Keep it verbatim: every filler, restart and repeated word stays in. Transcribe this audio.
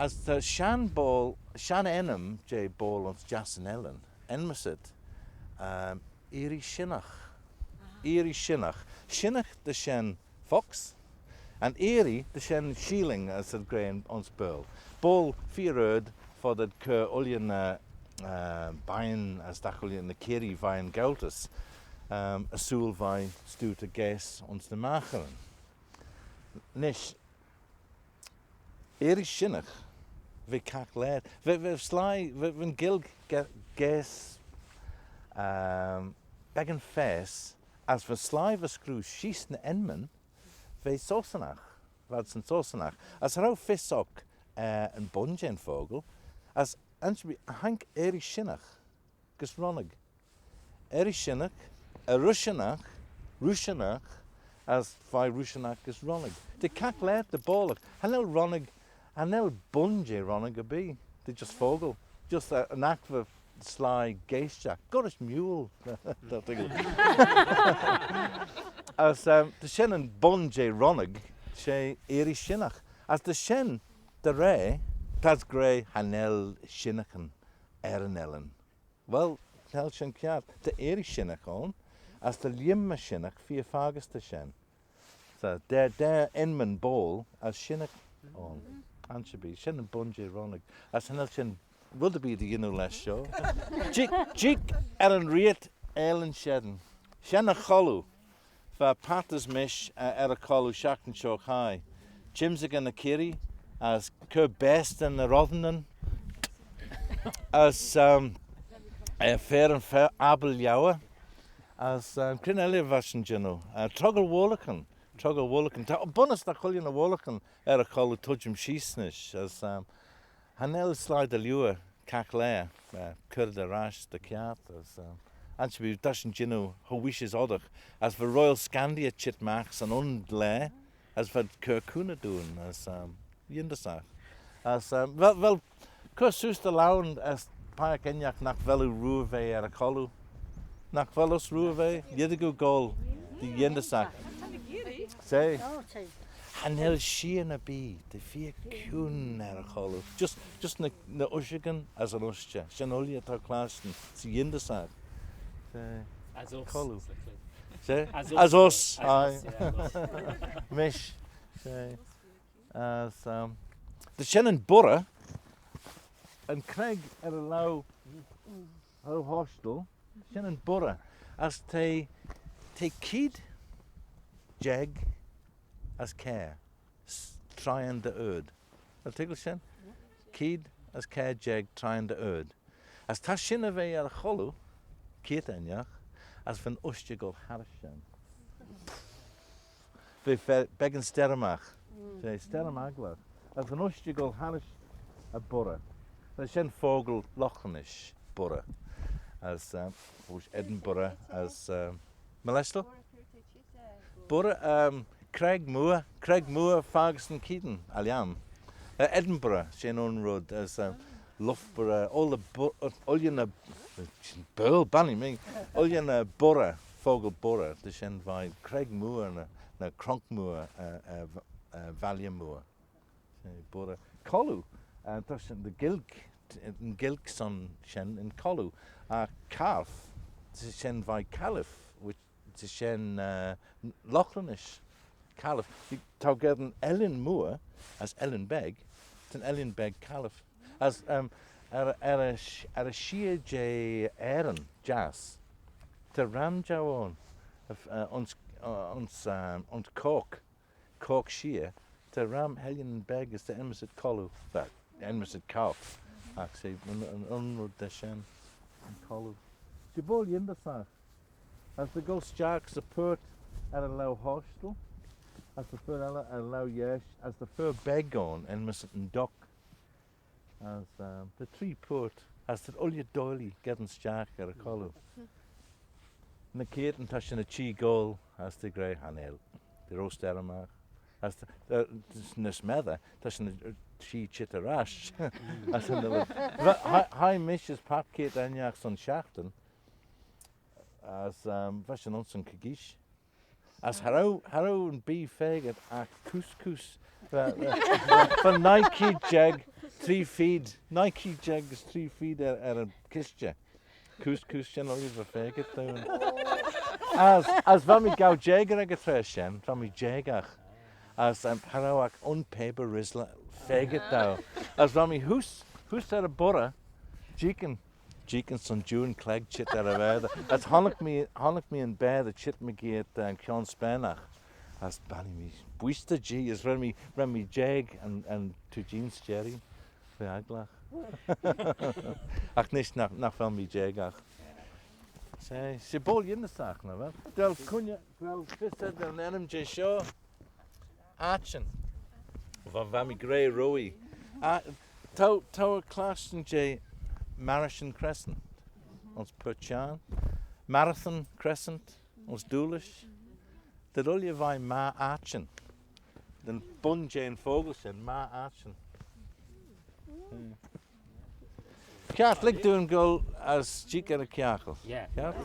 As ta shenn boayl, shenn ennym jeh boayl ayns Jassan Ellan, enmyssit, um, Earree Shinnagh. Earree Shinnagh. Shinnagh ta shen fox, and earree ta shen shilling, as t'ad gra ayns Baarle. Boayl feer ard, foddey ad cur ooilley ny, uh, beiyn as dagh ooilley ny kirree veih'n gauntys, um, ersooyl veih stooyrt gaase ayns ny magheryn. Nish, Earree Shinnagh, v'eh caghlaa. V'eh, v'eh sleih, v'eh, v'eh Gaelg ga-, gaase, um, beggan faase, as v'eh sleih va screeu sheese ny enmyn, v'eh Sostnagh, v'adsyn Sostnagh. As cha row fys oc, eh, yn bun jeh'n fockle, as ansherbee haink Earree Shinnagh gys Ronnag. Earree Shinnagh, Earree Shinnagh, Roo Shinnagh, as veih Roo Shinnagh gys Ronnag. T'eh caghlaa dy boallagh. Cha nel Ronnag, cha nel bun jeh Ronnag erbee. T'eh just fockle. Just, uh, yn aght va sleih geaishtagh. Gollrish miaull. As, um, ta shen yn bun jeh Ronnag, she Earree Shinnagh. As ta shen dy re, t'ad gra cha nel shinnaghyn er yn ellan. Well, nagh vel shen kiart, ta Earree Shinnagh ayn, as ta lheim shinnagh feer faggys da shen. So, daa, daa enmyn boayl as shinnagh ayn. Ansherbee, shen yn bun jeh Ronnag. As cha nel shin red erbee dy yannoo lesh shoh. Jeeagh, jeeagh er yn reayrt aalin shen. Shen y Cholloo. Va paart as mish, eh, er y Cholloo shiaghtin shoh chaie. Çhymsaghey ny kirree, as cur baase da ny rossanyn, as, um, eh, fer yn fer abyl liauyr, as, um, cre'n elley va shin jannoo, eh, troggal woallaghyn, troggal woallaghyn. Ta bunnys dy chooilley ny woallaghyn er y Cholloo tuittym sheese nish, as, um, cha nel sleih dy liooar caghlaa, eh, cur dy rash dy kiart, as, eh, ansherbee ta shin jannoo cho wishys oddagh, as va Royal Scandia çheet magh 'syn un laa, as v'ad cur cooney dooin, as, eh, yindyssagh. As, eh, vel, vel cur seose dy laueyn as peiagh ennagh nagh vel oo roorvea er y Cholloo. Nagh vel uss roorvea, yindyssagh goll dy yindyssagh. She. Cha nel sheean erbee, t'eh feer kione er y Cholloo. Just, just ny, ny ushagyn as yn ushtey. Shen ooilley t'ou clashtyn, 'sy yindyssagh. She. As uss. Cholloo. She? As uss. As uss, aye. As uss, yeah, as uss. Mish. She. As, um, ta shen yn boirey, yn creg er y laue, er y hoshtal, shen yn boirey. As t'eh, t'eh keead jeig as kiare, s-, traian dy ard. Cha vel toiggal shen? Keead as kiare jeig traian dy ard. As ta shin er ve er y Cholloo, keayrt ennagh, as va'n ushtey goll harrish shen. V'eh fe-, beggan sterrymagh, she sterrym agglagh, as va'n ushtey goll harrish y boirey. Ta shen fockle Loghlinish, boirey. As, um, Edinburgh, as, um, Molestal? Boirey, um, Craigmoor, Craigmoor faggys yn keayn, er lhiam. Eh, Edinburgh, shen un red, as, um, Loughborough, ooilley ny bo-, ooilley ny, Baarle, banne mee, ooilley ny boirey, fockle boirey, ta shen veih Craigmoor ny, ny Cronkmoor, eh, eh, v-, eh, Valley Moor. She boirey. Colloo, eh, ta shen dy Ghaelg, yn Ghaelg son shen yn Colloo. Eh, Calf, ta shen veih Caliph, which, ta shen, eh, Loghlinish. Caliph. T'ou geddyn Ellan Mooar as Ellan Beg, ta'n Ellan Beg Caliph. As, um, er, er y sh-, er y sheear jeh Arran, jiass, ta ram jeu ayn, eh, ayns, eh, ayns, um, ayns Cork. Cork sheear, ta ram Ellan Beg as ta enmyssit Colloo, ta enmyssit Calf, agh she yn, yn, yn red da shen, yn Colloo. She boayl yindyssagh, as ta goll stiagh 'sy purt er y laue hoshtal, as ta fer elley er y laue yesh, as ta fer beg ayn enmyssit yn Dock. As, um, ta tree purt, as ta ooilley doillee geddyn stiagh er y Colloo. Ny keayrtyn ta shin y çhee goll, as ta gra cha nel. T'eh ro sterrymagh. As ta, eh, ny smessey, ta shin y çhee çheet er-ash. As cha nel, va, hie, hie mish as paart keayrt ennagh son shiaghtin. As, um, va shin ayns yn cockroach. As cha row, cha row yn bee faagit agh couscous. Va, va, va, va nuy keead jeig tree feed, nuy keead jeig as tree feed er, er yn kishtey. Cooise, cooise, shen ooilley va faagit dou. As, as va mee gow jeig ec y traa shen, va mee jeigagh. As, um, cha row agh un pabyr Rizla faagit dou. As va mee heose, heose er y boirey, jeeaghyn, jeeaghyn son juan clegg çheet er y vaatey. As honnick mee, honnick mee yn baatey çheet mygeayrt, um, Kione Spannagh. As bannee mee booise jee, as ren mee, ren mee jeig yn, yn thie jean s'jerree. V'eh agglagh. Agh nish nagh, nagh vel mee jeigagh. She, she boayl yindyssagh, nagh vel? Vel cooiney, vel fys ayd er yn ennym jeh shoh? Aittin. Va, va mee gra roie. Ah, t'ou, t'ou clashtyn jeh Marion Crescent ayns Purt Çhiarn? Marathon Crescent ayns Doolish? T'ad ooilley veih Magh Aittin. Da'n bun jeh'n fockle shen, Magh Aittin. Kiart, lhig dooin goll as jeeaghyn er y chiarkyl. Yeah. Kiart?